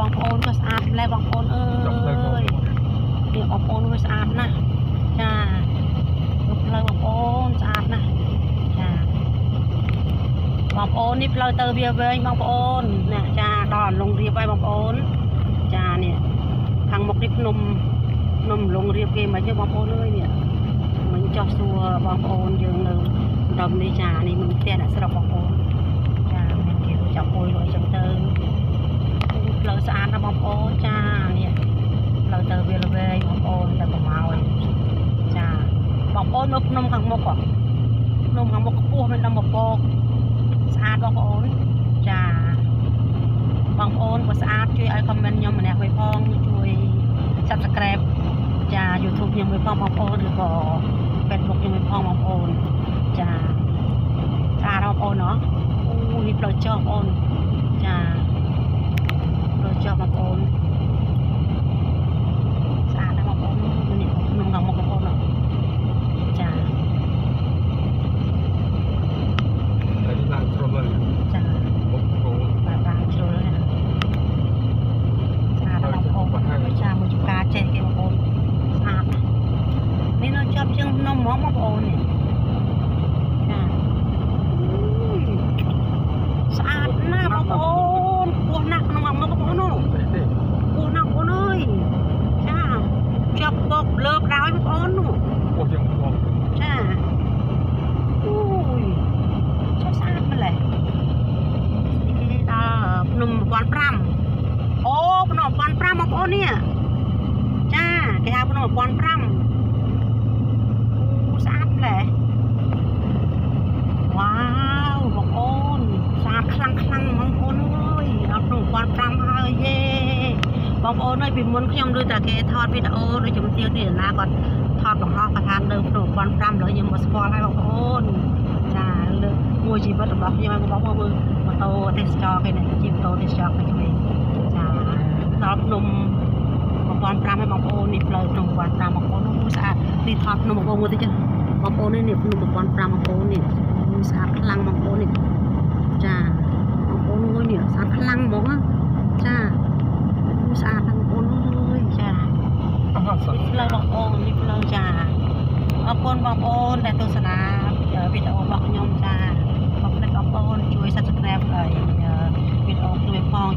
បងប្អូនក៏ស្អាតម្លេះបងប្អូនអើយនេះបងប្អូនវាស្អាតណាស់ចាផ្លូវបងប្អូនស្អាតណាស់ចាបងប្អូននេះផ្លូវទៅវាវែងបងប្អូនណាចាដល់អលងរៀបហើយបងប្អូនចានេះខាងមុខនេះភ្នំភ្នំលងរៀបគេមិនទេបងប្អូនអើយនេះមិញចោះសួរបងប្អូនយើងនៅដុំនេះចានេះមិនផ្ទះអ្នកស្រុកបងប្អូនចាមានគេចាប់ពុយលុយចឹងទៅផ្លូវស្អាតណាស់បងប្អូនចានេះផ្លូវទៅវាលវែងបងប្អូនតែប្រម៉ោយចាបងប្អូនមើលភ្នំខាងមុខភ្នំខាងមុខខ្ពស់មានដំបបកស្អាតបងប្អូនចាបងប្អូនក៏ស្អាតជួយឲ្យ comment ខ្ញុំម្នាក់មួយផងជួយ Subscribe ចា YouTube ខ្ញុំមួយផងបងប្អូនឬក៏ Facebook ខ្ញុំមួយផងបងប្អូនចាស្អាតបងប្អូនណោះអូនេះផ្លូវចុះបងប្អូនចាផ្លូវចុះបងប្អូនស្អាតណាស់បងប្អូននេះភ្នំខាងមុខបងប្អូនណោះចា ហើយឡើងជ្រុលហើយចាមុខគោបាទឡើងជ្រុលណាស្អាតបងប្អូនចាមួយចំការចេះគេបងប្អូនស្អាតណាស់នេះនៅជាប់ជើងភ្នំហ្មងបងប្អូននេះចាស្អាតណាស់បងប្អូនខ្ពស់ណាស់ក្នុងអង្គបងប្អូននោះខ្ពស់ណាស់បងប្អូនអើយចាជាប់បកលើបដោយបងប្អូននោះ ខ្ពស់ជាងបង ចាអូយចុះស្អាតម្លេះគេដល់ភ្នំ1500អូភ្នំ1500បងប្អូននេះចាគេហៅភ្នំ1500អូស្អាតម្លេះវ៉ាវបងប្អូនស្អាតខ្លាំងខ្លាំងបងប្អូនអើយដល់ភ្នំ1500ហើយយេបងប្អូនអើយពីមុនខ្ញុំឮតែគេថតវីដេអូដូចជំទាវទីណាគាត់ថតបង្ហោះគាត់ថានៅភ្នំ1500លើខ្ញុំមកស្គាល់ហើយបងប្អូនចាលើកមួយជីវិតរបស់ខ្ញុំឲ្យបងប្អូនមើលម៉ូតូទេសចរគេនេះជិះម៉ូតូទេសចរគេក្មេងចាដល់ភ្នំ1500ហើយបងប្អូននេះផ្លូវភ្នំ1500បងប្អូនអូស្អាតនេះថតភ្នំបងប្អូនមើលតិចបងប្អូននេះភ្នំ1500បងប្អូននេះស្អាតខ្លាំងបងប្អូននេះចាបងប្អូនអើយនេះស្អាតខ្លាំងហ្មងចាស្អាតណាស់បងប្អូនអើយចាផ្លូវបងប្អូននេះផ្លូវចាអរគុណបងប្អូនដែលទស្សនាវីដេអូរបស់ខ្ញុំចាកុំភ្លេចបងប្អូនជួយ Subscribe ហើយវីដេអូខ្ញុំផង